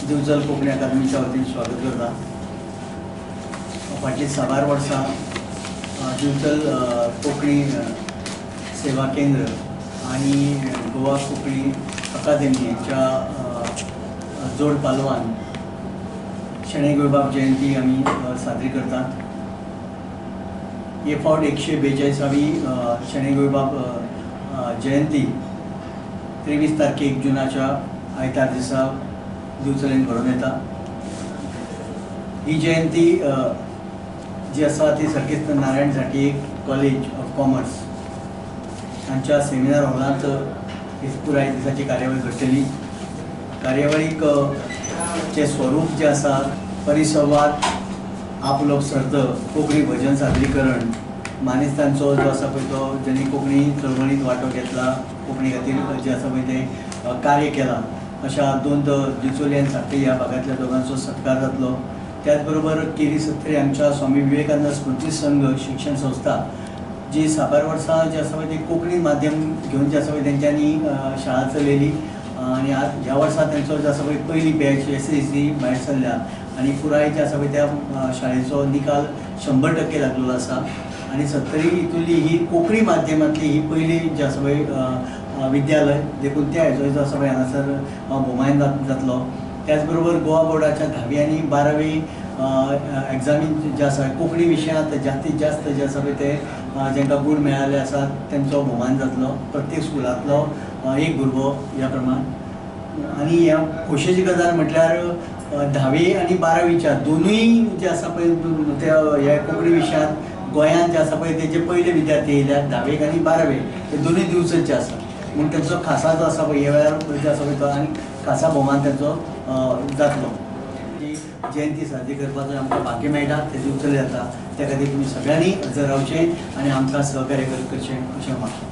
दिवचल कोंकणी अकादमीच्या वतीन स्वागत करता. फाटलीं साबार वर्सां दिवचल कोंकणी सेवा केंद्र आनी गोवा कोंकणी अकादमी हांच्या जोड पालवान शणै गोंयबाब जयंती आमी साजरी करतात. हे फावट 142वी शणै गोंयबाब जयंती 23 तारखेक जुनाच्या आयतार दिसा दिवचलेन घडोवन येता. ही जयंती जी आसा ती सर्गेस्त नारायण झांट्ये कॉलेज ऑफ कॉमर्स हांच्या सेमिनार हॉलांत ही पुराय दिसाची कार्यावळ घडटली. कार्यावळीक चें स्वरूप जें आसा परिसंवाद, आपलोप सर्त, कोंकणी भजन सादरीकरण, मानेस्तांचो जो आसा पळय तो ज्यांनी कोंकणी चळवळींत वांटो घेतला, कोंकणी खातीर जें आसा पळय तें कार्य केलां अशा दोन दिवचले आनी साखळी ह्या भागांतल्या दोगांचो सत्कार जातलो. त्याच बरोबर केरी सत्तरी हांगच्या स्वामी विवेकानंद स्मृती संघ शिक्षण संस्था जी साबार वर्सां जी आसा पळय ती कोंकणी माध्यम घेवन जे आसा पळय तेंच्यांनी शाळा चलयली आनी आज ह्या वर्सा तेंचो जो आसा पळय पयली बॅच SSC भायर सरल्या आनी पुराय जे आसा पळय त्या शाळेचो निकाल 100% लागलेलो आसा. आनी सत्तरी हितूंतली ही कोंकणी माध्यमांतली ही पयली जी आसा पळय विद्यालय देखून त्या हेचो जो आसा पळय हांगासर भोवमान जातलो. त्याच बरोबर गोवा बोर्डाच्या 10वी आनी 12वी एग्जामीन जे आसा कोंकणी विशयांत जास्तीत जास्त जे आसा पळय ते जांकां गूण मेळाले आसा तेंचो भोवमान जातलो. प्रत्येक स्कुलांतलो एक भुरगो ह्या प्रमाण. आनी ह्या खोशयेची गजाल म्हटल्यार 10वी आनी 12वीच्या दोनूय जे आसा पळय त्या ह्या कोंकणी विशयांत गोंयांत जे आसा पळय तेजे पयले विद्यार्थी येयल्यात 10वेक आनी 12वेक ते दोनूय दिवचलचे आसा म्हूण तेंचो खासा जो आसा पळय ह्या वेळार जे आसा पळय तो आनी खासा भोवमान तेंचो जातलो. ही जयंती साजरी करपाचो आमकां भाग्य मेळटा तें दिवचले जाता. त्या खातीर तुमी सगळ्यांनी हजर रावचें आनी आमकां सहकार्य करचें अशें मागता.